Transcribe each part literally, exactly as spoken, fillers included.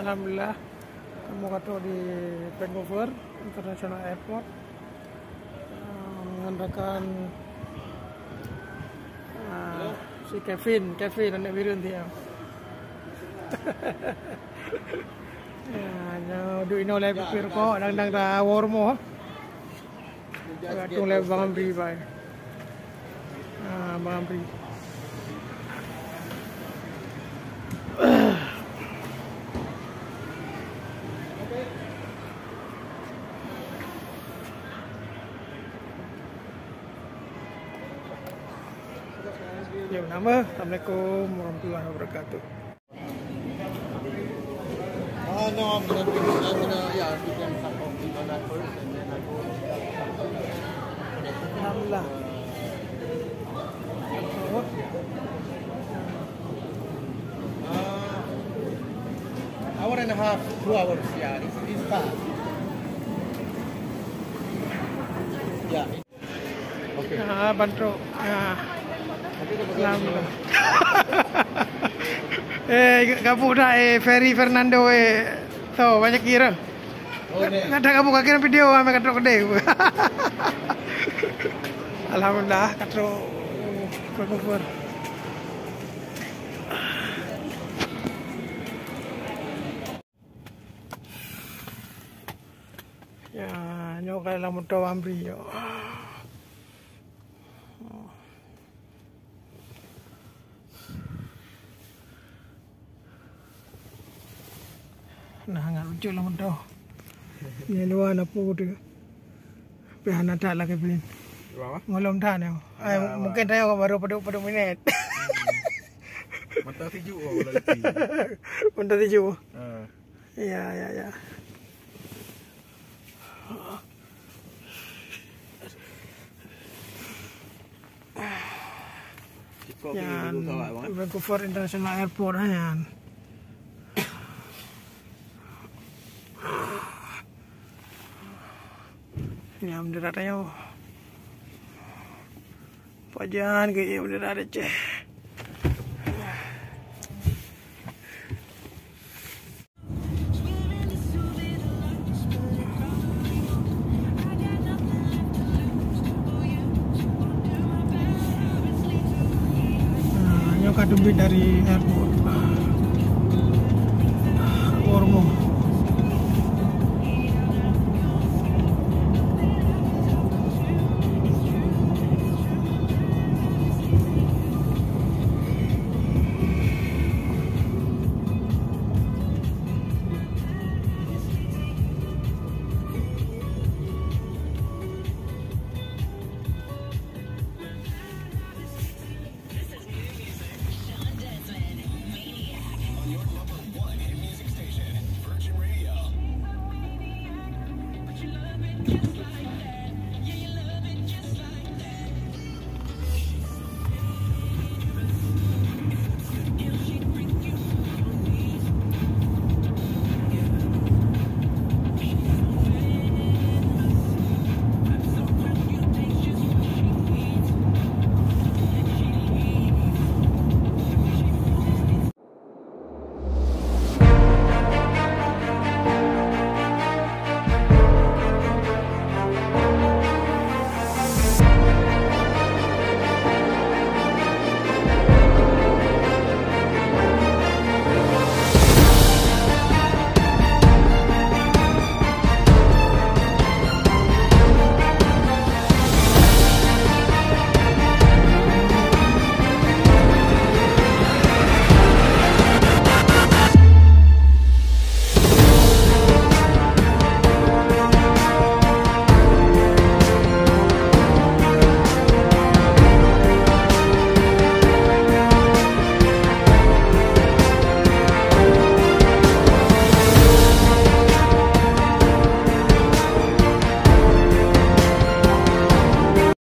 Alhamdulillah, kamoe ka trok di Vancouver International Airport. Ah, ngon rakan, ah, si Kevin, Kevin aneuk Bireuen tiang. Ya, nyoe duek inoe lé peurukoe, dang-dang tawoe rumoh. Ka tueng lé Bang Amri bai. Ah, Bang Amri. Ya, nama. Assalamualaikum warahmatullahi wabarakatuh. Oh, no, I'm gonna, I'm gonna, yeah, if you can come home, you know that first, and then I go. Alhamdulillah. Uh, hour and a half, two hours, yeah, it's, it's fast. Yeah. Okey. Ah, ban trok. Ah. Alhamdulillah. Eh, gabuk dah, eh, Ferry Fernando, eh. Tu, banyak kira. Oh, ni. Kadang gabuk kaki dalam video, ah, mereka trok kedai. Alhamdulillah, ka trok, oh, Vancouver. Ya, nyoe ka lam moto Amri nyoe. Nah, ngat lucu lam moto. Ni luwa na pu tu. Pih hana that lagi, Bin. Ngolom that nyoe. Ai, mungkin tayo baru padum-padum minit. Hmm. Mata siju, oh, lagi. Mata siju. Ha. Ya, ya, ya. Nyan, Vancouver International Airport, ha, nyan. Nyan, mendarat ayo. Pajan ke, ya, mendarat Aceh. Ah, nyoe ka teubiet dari airport. Wormo.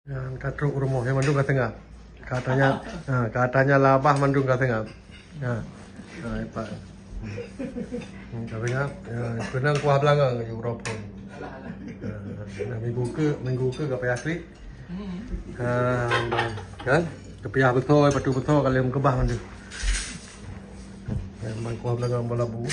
Nyan ka trok u rumoh, nyan mandum ka seungab. Katanya, ha, katanya labah mandum ka seungab. Ha. Ha, hebat. Hmm, ka seungab. Ya, keunong kuah beulangong laju uroe phon. Ha, nah, minggu ke, minggu ke ka payah klik. Ha, kan? Ka payah beutôi, patu beutôi ka lheueh meukeubah mandum. Ya, ban kuah beulangong bola bu.